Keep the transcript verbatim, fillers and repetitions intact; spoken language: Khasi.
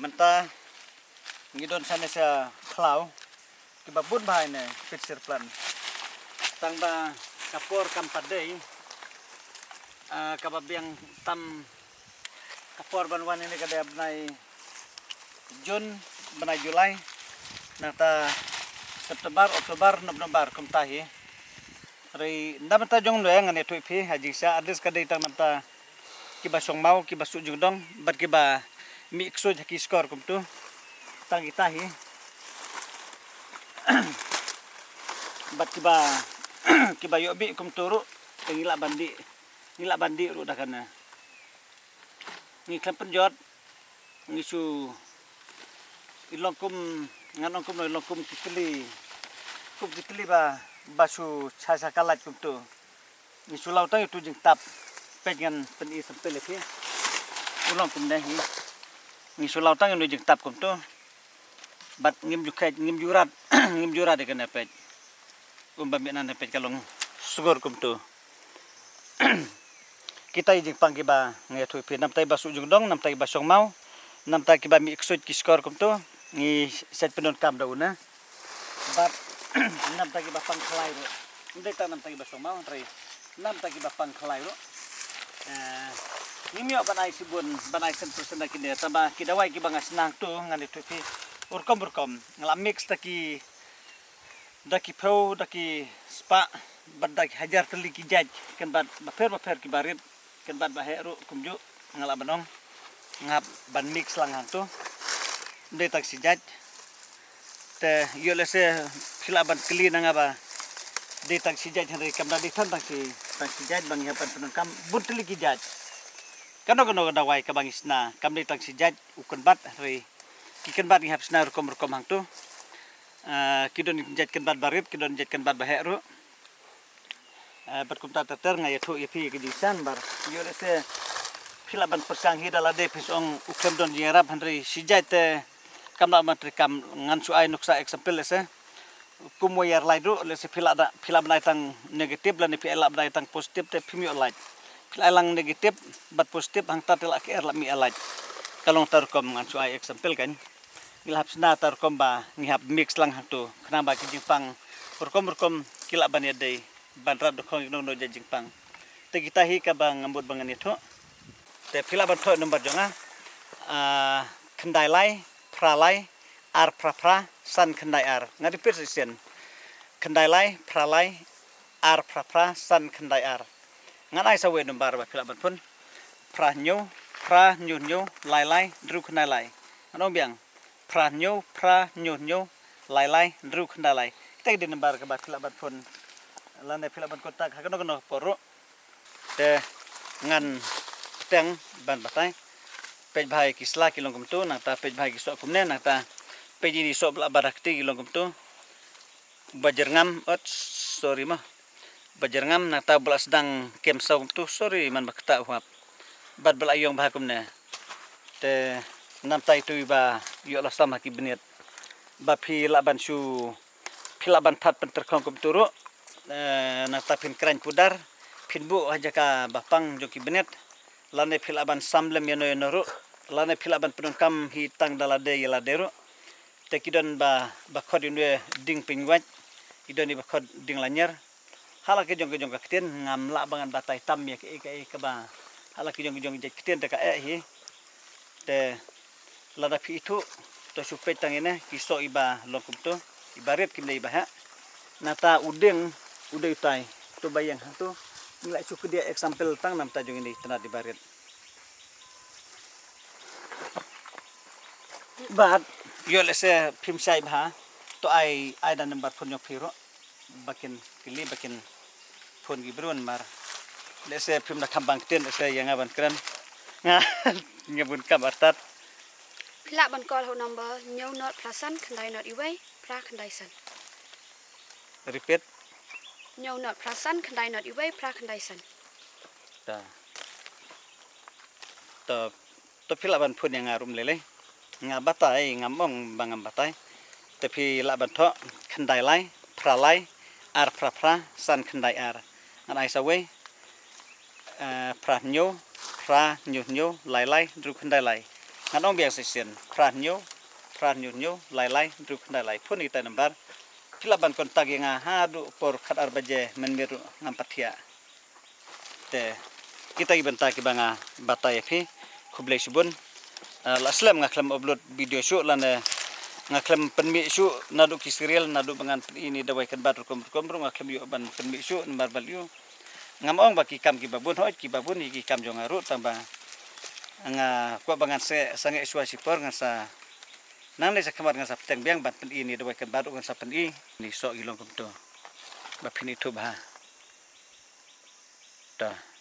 Mynta ngi don shane sha khlaw kiba bun bha ine pit sir plan. Tang ba ka por kam pat dei, ah, kaba biang tam ka por ban wan ine ka dei bnai Jun, bnai July, nangta September, October, November kumta hi. Hynrei na bynta jong ngi ngan ïathuh ïa phi ha jingshisha, at least ka dei tang na bynta kiba shong maw, kiba suk jingdong bad kiba mih ksuid ha ki shkor kumtu. Tang kita hi. Bad kiba kiba ïoh bih kumtu ruh te ngi lah ban dih, ngi lah ban dih ruh da kane. Ngi khlem pynjot, ngi shu, i long kum, ngan ong kumno, i long kum ki tylli, kum ki tylli ba, ba shu sha sha ka lait kumtu. Ngi shu law tang ïa utu jingtap. Peit ngan pyni sample ïa phi. U long kumne hi. Ngi shu law tang ïa utu jingtap kumtu. Bad ngim ju kheit, ngim ju rat, ngim ju rat ïa kane, peit. Kumba mih nane, peit, ka long sngor kumtu. Kita i jingpang kiba nga ïathuh ïa phi, na bynta kiba suk jingdong, na bynta kiba shong maw, na bynta kiba mih ksuid ki shkor kumtu, ngi shait pyndonkam da une. Bad na bynta kiba pang khlai ruh. Ym dei tang na bynta kiba shong maw, hynrei na bynta kiba pang khlai ruh. Eh, ngim ïoh ban ai shibun, ban ai san percent da kine, tangba ki dawai kiba nga shna hangtu ngan ïathuh ïa phi. Rukom rukom, nga la mix da ki, da ki phew, da ki spah, bad da ki hajar tylli ki jait, kynbat bapher bapher kiba rit, kynbat ba heh ruh kumjuh, nga lah ban ong. Nga hap ban mix lang hangtu. Ym dei tang shi jait. Te ïoh lehse phi lah ban kylli na nga ba dei tang shi jait, hynrei kam da dei than tang shi, tang shi jait ba ngi hap ban pyndonkam, bun tylli ki jait. Kano kano ka dawai kaba ngi shna kam dei tang shi jait u kynbat, hynrei ki kynbat ngi hap shna rukom rukom hangtu. Ah, ki don jait kynbat ba rit, ki don jait kynbat ba heh ruh. Eh, bad kumta ter ter nga ïathuh ïa phi ka jingsan, bad ïoh lehse phi lah ban pyrshang hi da lade, phi sa ong u khlem don jingïarap, hynrei shi jait te kam lah ban treikam. Ngan shu ai nuksa example lehse. Kum wire light ruh, lehse phi lah da, phi lah ban ai tang negative lane phi lah ban ai tang positive te phim ïoh light. Phi lah ai lang negative bad positive, hangta te lah ka er lah mih ïa light. Ka long ta rukom, ngan shu ai example kan. Ngi la hap shna ta rukom ba ngi hap mix lang hangtu, khnang ba ki jingpang rukom rukom ki lah ban ïadei ban rat dkhong ïa kano kano jait jingpang. Te kita hi kaba nga mut ba ngan ïathuh. Te phi lah ban thoh number jong nga, ah, khyndai lai phra lai ar phra phra san khyndai ar. Nga repeat shisien. Khyndai lai phra lai ar phra phra san khyndai ar. Ngan ai sa wei number ba phi lah ban phone. Phra hynñiew phra hynñiew hynñiew lai lai hynriew khyndai lai. Ngan ong biang. Phra hynñiew phra hynñiew hynñiew lai lai hynriew khyndai lai. Kita ki dei number kaba phi lah ban phone lane phi lah ban contact ha kano kano ka por ruh. Te ngan pdiang ban batai. Peit bha ïa ki sla ki long kumtu, nangta peit bha ïa ki soh kumne, nangta peit ïa ki soh ba la bad ha kti ki long kumtu. Ba jyrngam, ot, sorry mo. Ba jyrngam, nangta ba la sdang kem saw kumtu, sorry man ba kata u hap. Bad ba la ïong bha kumne. Te namta itu iba ïoh la sam ha ki bniat. Ba phi lah ban shu, phi lah ban that pynter khong kumtu ruh. Eh, nangta phin kren pudar, phin buh ha jaka ba pang jong ki bniat. Lane phi lah ban sam lem ïano ïano ruh. Lane phi lah ban pyndonkam hi tang da lade ïa lade ruh. Te ki don ba, ba khot ïa une ding pynwait, ki don i ba khot ding lanier. Ha la ki jong ki jong ka ktien ngam lah ba ngan batai tam ïa kaei kaei kaba ha la ki jong ki jong ki jait ktien te ka eh hi. Te lada phi ithuh to shu peit tang ïa ne ki soh iba long kumto, iba rit kim dei iba heh. Nangta u ding u dei utai, to ba ïeng hangto. Ngi la shu kdiah example tang namta jong ine i tnat iba rit. Bad ïoh lehse phim shai bha, to ai, ai da number phone jong phi ruh. Ba kin kylli, ba kin phone ki briew namar lehse phim da kham bang ktien, lehse ïa nga ban kren. Nga, nga bun kam artat. Phi lah ban call ha u number hynñiew not phra san khyndai not iwei phra khyndai san. Repeat. Hynñiew not phra san khyndai not iwei phra khyndai san. Ta. To, to phi lah ban phone ïa nga ruh lei lei. Nga batai, ngam ong ba ngam batai. Te phi lah ban thoh khyndai lai phra lai ar phra phra san khyndai ar. Ngan ai sa wei, eh, phra hynñiew phra hynñiew hynñiew lai lai hynriew khyndai lai. Ngan ong biang shisien, phra hynñiew, phra hynñiew hynñiew, lai lai, hynriew khyndai lai, phone ïa kita number. Phi lah ban contact ïa nga haduh por khatar baje mynmiet ruh ngam pat thiah. Te kita ki bynta kiba nga batai ïa phi. Khublei shibun. Ah, la slem nga khlem upload video shuh lane nga khlem pynmih shuh naduh ki serial, naduh ba ngan pyni ïa ine i dawai kynbat rukom rukom ruh nga khlem ïoh ban pynmih shuh namar balei. Ngam ong ba ki kam kiba bun, hooid kiba bun ïa ki kam jong nga ruh, tang ba nga kwah ba ngan sangeh, sangeh shuwa shipor, ngan sa, nangne shakhmat ngan sa bteng biang ban pyni ïa ine i dawai kynbat ruh ngan sa pyni. Ine i soh ki long kumto. Ba phin ithuh bha. To.